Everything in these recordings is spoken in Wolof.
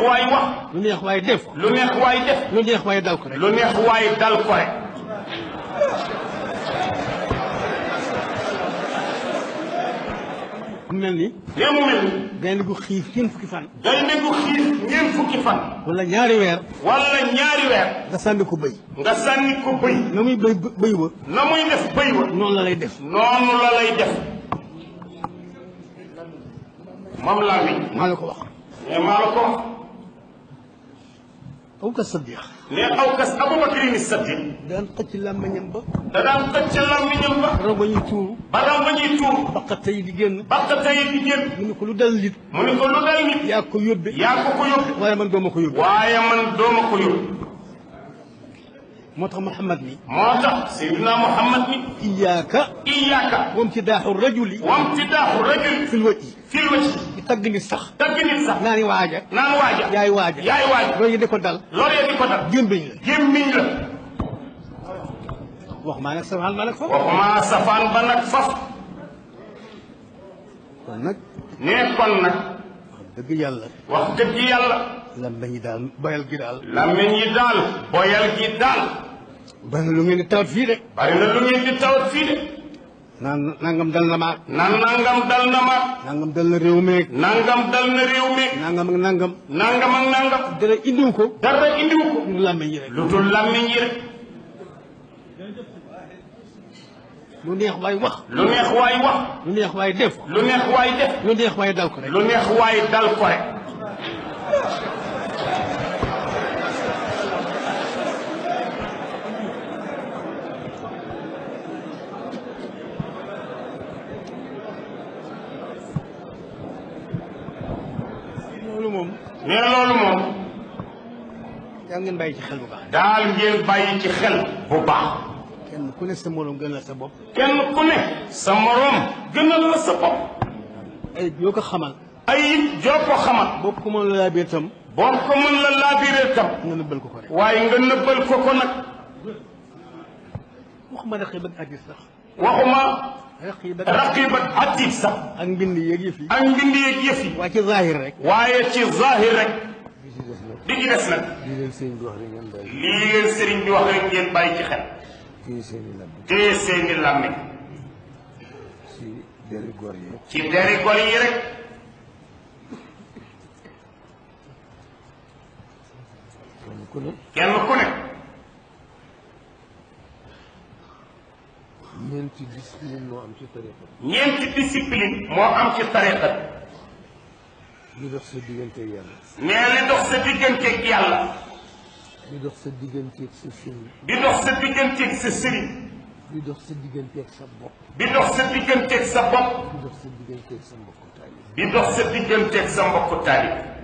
waay wax. lu neex waay def. lu neex waay def. lu neex waay dal ko rek. lu neex waay dal ko rek. mu mel ni. nee mu mel ni. gaynde gu xiif ñeent fukki fan. gaynde gu xiif ñeent fukki fan. wala ñaari weer. wala ñaari weer. nga sànni ko bëy. nga sànni ko bëy. na muy bëy wa. na muy def bëy wa. noonu la lay def. noonu la lay def. moom laa mi. maa la ko wax. mais maa la ko wax. aw ka Saddiq. ne aw kas Abubakar Saddiq. daan xëcc làmmiñam ba. da daan xëcc làmmiñam ba. rongo ñuy tuuru. ba ñuy tuur. baqate yi di génn. baqate yi di génn. mu ne ko lu dal nit. mu ne ko lu dal nit. yaa ko yóbbe. yaa ko yóbbe. waaye man dooma ko yóbbe. waaye man dooma ko yóbbe. moo tax Muhammad ni. moo tax Seydina Muhammad ni. iyaaka. wamtidaaxu rajuli. fil wajhi. di tagg nit sax. naan waaja. yaay waaja. loolu yi di ko dal. gémmiñ la. wax maa nag safaan ba nag faf. waxuma safaan ba nag faf. kon nag. nee kon nag. wax dëgg yàlla. wax dëgg yàlla. lammeñ yi daal boyal gi daal. lammeñ yi daal. boyal gi daal. bari na lu ngeen di tawat fii de. bari na lu ngeen di tawat fii de. naan nangam dal na maag. nangam dal na maag. nangam dal na réew meeg. nangam dal na réew meeg. nangam ak nangam. nangam ak nangam. dara indiw ko. lu lammeñ yi rek. lu dul lammeñ yi rek. lu neex waay wax. lu neex waay wax. lu neex waay def. lu neex waay def. lu neex waay dal ko rek. lu neex waay dal ko rek. loolu moom. mais loolu moom. daal ngeen bàyyi ci xel bu baax. daal ngeen bàyyi ci xel bu baax. kenn ku ne sa morom gënal sa bopp. kenn ku ne sa morom gënal la sa bopp. ay yoo ko xamal. ay joo ko xamal. boo ko mën la laabee tam. boo ko mën la laabiree tam. nga nëbbal ko ko rek. waaye nga nëbbal ko ko nag. waxuma raqib ak atiid sax. waxuma. raqib ak atiid sax. ak mbind yeeg yëf yi. ak mbind yeeg yëf yi. waaye ci zahir rek. waaye ci zahir rek. di ci des nag. lii leen sëriñ bi wax rek ngeen bàyyi. lii leen sëriñ bi wax rek ngeen bàyyi ci xel. téye seeni làmmiñ. ci deri gor yi. ci deri gor yi rek. kenn ku ne. ñeenti discipline moo am ci tariqa. ñeenti discipline moo am ci tariqa. li dox sa digganteeg yàlla. nee li dox sa digganteeg yàlla. li dox sa digganteeg sa sëriñ. di dox sa digganteeg sa sëriñ. li dox sa digganteeg sa bopp. di dox sa digganteeg sa bopp. di dox sa digganteeg sa mbokku taalib. di dox sa digganteeg sa mbokku taalib.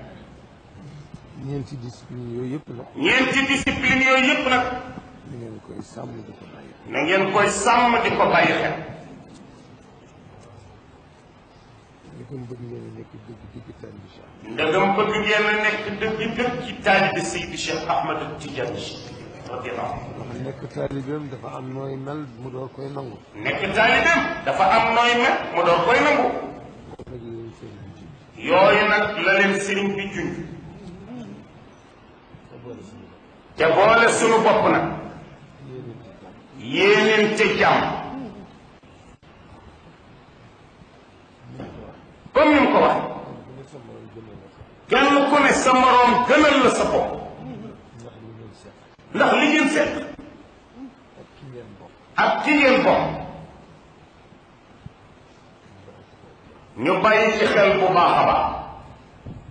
ñeenti discipline yooyu yëpp nag. ñeenti discipline yooyu yëpp nag. na ngeen koy sàmm di ko bàyyi. na ngeen koy sàmm di ko bàyyi xel. ndegam bëgg ngeen a nekk dëgg taalibi Cheikh. ndegam bëgg ngeen a nekk dëgg ci taalibi Seydi Cheikh Ahmad Tidiane radiyallahu anhu. nekk taalibeem dafa am nooy mel mu door koy nangu. nekk taalibeem dafa am nooy mel mu door koy nangu. yooyu nag la leen sëriñ bi junj. te boole sunu bopp nag. yéeneen te jàmm. comme ni mu ko waxee. kenn ku ne sa moroom gënal la sa bopp. ndax li ngeen seq. ak ki ngeen bokk. ñu bàyyi ci xel bu baax a baax.